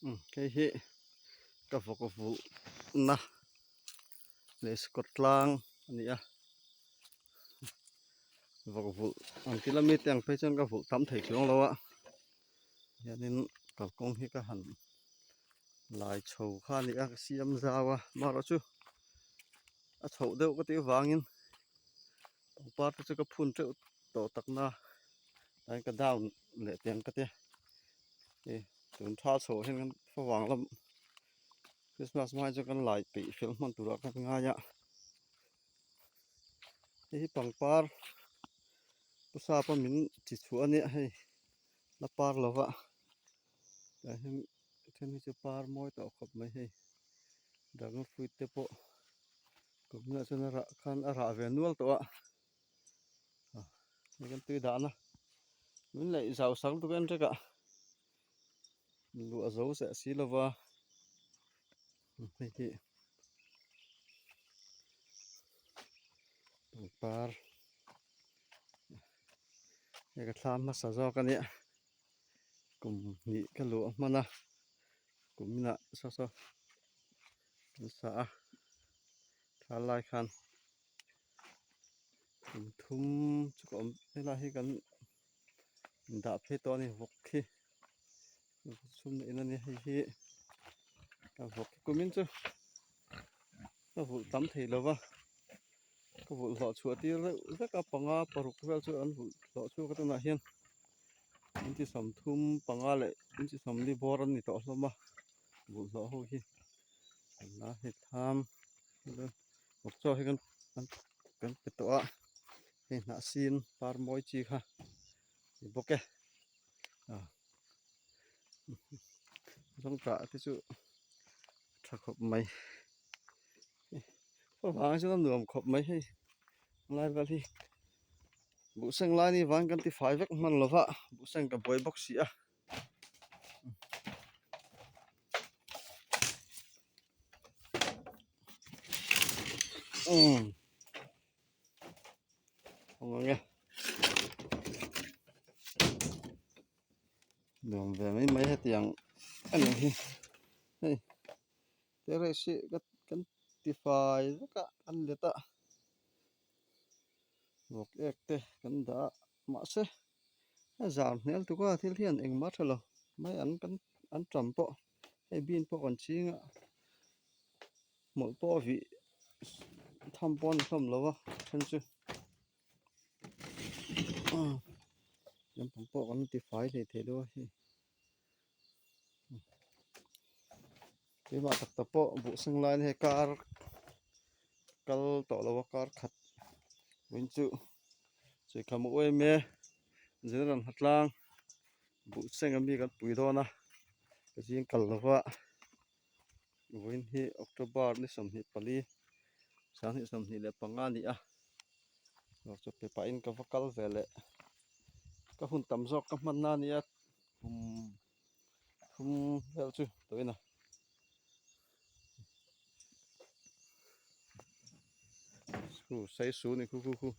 Umm hei hi ka vawk vulh na leh scot tlang a ni a vawk vulh ang ti lami te ang phei chuan ka vulh tam thei chuang lo a hianin kalkawng hi ka han lai chho kha a ni a ka siam zau a amaherawhchu a chhoh deuh ka tih avangin pangpar te chu ka phun teuh tawh tak na tlai ka down leh teh ang ka tia hei tun tha chho ah hian kan favang lam christmas hma hi chuan kan lai peih fel hman turah kan ngai a hei hi pangpar pu sapa min chi chhuah a nia hei la par lova tah hian a then hi chu par mawi tawh khawp mai hei dragon fruit te pawh kum hunah chuan a rah khan a rah ve nual tawh a. Hei kan tui dahna min laih zau sak lutuk en ṭek a luah zo seh si lova hei hi pangpar hei ka thla hmasa zawk a nia kum hnih ka luah hman a kum inah saw saw kan sa a thla lai khan. Kum thum chu ka awm helai hi kan dah phei tawh a ni vawk khi chhum na in a ni hei hi a vawk hi kumin chu ka vulh tam thei lo va ka vulh hlawh chhuah tir deuh vek a panga paruk vel chu an vulh hlawh chhuak a tunah hian inchi 30 panga leh inchi 40 bawr an ni tawh hlawm a vulh hlawh ho hi a hei thlam. Vawk chaw hi kan kan pe tawh a hei hnah sin par mawi chi kha ni bawk e ah zawngtah te chu a tha khawp mai avang chuan a nuam khawp mai hei lai vel hi buhseng lai ni vang kan ti fai vek hman lo va buhseng ka buai bawk si a. Umm awm ang e nuam ve mai mai hetiang a nih hi hei terrace hi ka kan ti fai vek a kan let a vawk ek te kan dah a mahse a zar hmel tuk a thil hian engmah tha lo mai an kan an tam pawh hei bean pawh kan ching a hmawlh pawh a vih tham pawh a ni hlawm lo a then chu lampang pawh kan ti fai hlei thei lo a hei keimah tak tak pawh buh seng lai na hei kar kal tawh lo a kar khat vawiin chu chawihkham a uaim e general hnatlang buh seng ami kan pui dawn a ka zing kal lo va vawiin hi october ni 24 2025 a ni a chu pe pahin ka va kal ve leh ka hun tam zawk ka hman na a nia kum thum vel chu tawhin a. Khu saisu ni khu khu khu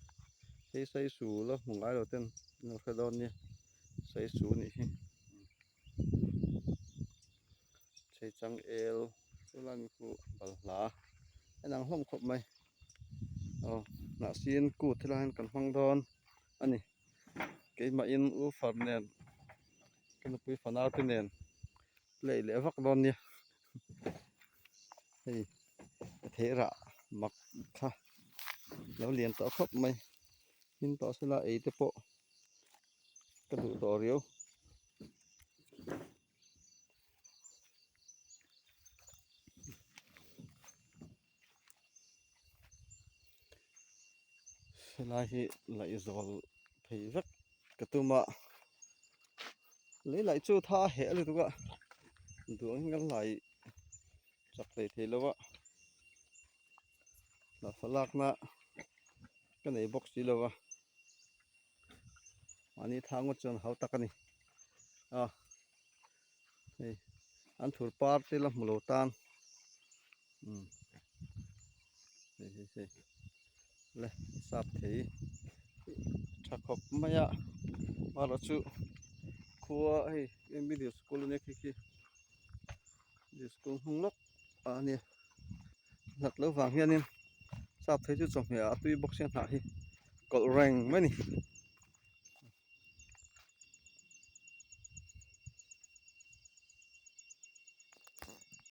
hei saisu la hmu ngai lo ten an lo hre dawn nia saisu nih hi chei chang el chu lai mi khu balhla a inang hlawm khawp mai aw hnah sin kut helai hian kan hmang dawn a ni keimahin u far nen ka nupui fanau te nen play leh vak dawn nia hei ka thei rah mak kha lo lian tawh khawp mai hmin tawh sela ei te pawh ka duh tawh riau. Helai hi laihzawl phei vek ka tum a lei laih chu tha a heh lutuk a duh angin kan lai chak hlei thei lo a hlauhthawn lakna ka nei bawk si lo a mahni thang ngawt chuan hau tak a ni a hei an thur par te la hmu lo tan umm hei hei hei le sap thei tha khawp mai a amaherawhchu khua hei middle school ania khi khi. Thingkung hnung lawk ah a ni hlat lo vang hianin sap phei chu chawhmeh ah a tui bawk sia hnah hi kawlh reng mai a ni.